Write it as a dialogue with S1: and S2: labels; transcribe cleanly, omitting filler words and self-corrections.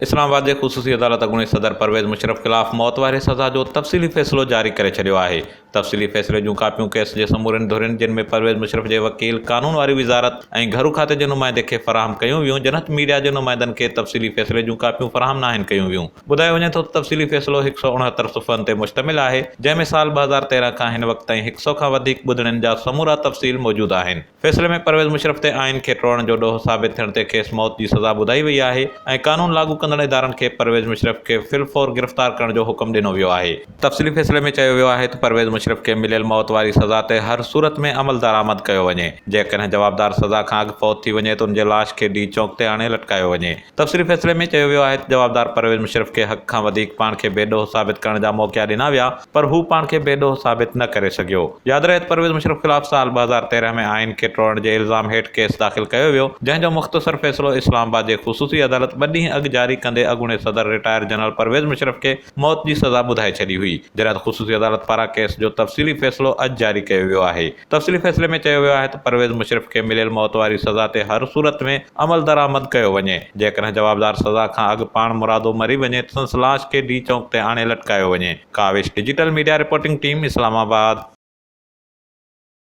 S1: اسلام آباد جي خصوصي عدالت اڳوڻي صدر پرويز مشرف خلاف موت واري سزا جو تفصيلي فيصلو جاري ڪري ڇڏيو آهي. تفصيلي فيصلي جون ڪاپيون ڪيس جي سمورين ڌرين جن ۾ پرويز مشرف جي وڪيل، قانون واري وزارت ۽ گهرو کاتي جي نمائندي کي فراهم ڪيون ويون جڏهن ته ميڊيا جي نمائندن کي تفصيلي فيصلي جون ڪاپيون فراهم ناهن ڪيون ويون. ٻڌايو وڃي ٿو ته تفصيلي فيصلو 169 صفحن تي مشتمل آهي جنهن ۾ سال 2013 کان هن وقت تائين هڪ سئو کان وڌيڪ ٻڌڻين جا سمورا تفصيل موجود آهن. فيصلي ۾ پرويز مشرف تي آئين کي ٽوڙڻ جو ڏوهه ثابت ٿيڻ تي کيس موت جي سزا ٻڌائي وئي آهي ۽ قانون لاڳو ڪندڙ ادارن کي پرويز مشرف کي في الفور گرفتار ڪرڻ جو حڪم ڏنو ويو آهي. تفصيلي فيصلي ۾ چيو ويو آهي ته پرويز مشرف کي مليل موت واري سزا تي هر صورت ۾ عملدرآمد ڪيو وڃي، جيڪڏهن جوابدار سزا کان اڳ فوت ٿي وڃي ته ان جي لاش کي ڊي چونڪ تي آڻي لٽڪايو وڃي. تفصيلي فيصلي ۾ چيو ويو آهي ته جوابدار پرويز مشرف کي حق کان وڌيڪ پاڻ کي بي ڏوهه ثابت ڪرڻ جا موقعا ڏنا ويا پر هو پاڻ کي بي ڏوهه ثابت نه ڪري سگهيو. ياد رهي ته پرويز مشرف خلاف سال 2013 ۾ آئين کي ٽوڙڻ جي الزام هيٺ ڪيس داخل ڪيو ويو جنهن جو مختصر فيصلو اسلام آباد جي خصوصي عدالت ٻه ڏينهن اڳ جاري ڪندي اڳوڻي صدر رٽائر جنرل پرويز مشرف کي موت جي سزا ٻڌائي ڇڏي هئي جڏهن ته خصوصي عدالت پاران ڪيس جو تفصيلي فيصلو اڄ جاري ڪيو ويو آهي. تفصيلي فيصلي ۾ چيو ويو آهي ته پرويز مشرف کي مليل موت واري سزا تي هر صورت ۾ عملدرآمد ڪيو وڃي، جيڪڏهن جوابدار سزا کان اڳ پاڻمرادو مري وڃي ته سندس لاش کي ڊي چونڪ تي آڻي لٽڪايو وڃي. Kawish digital media reporting team, Islamabad.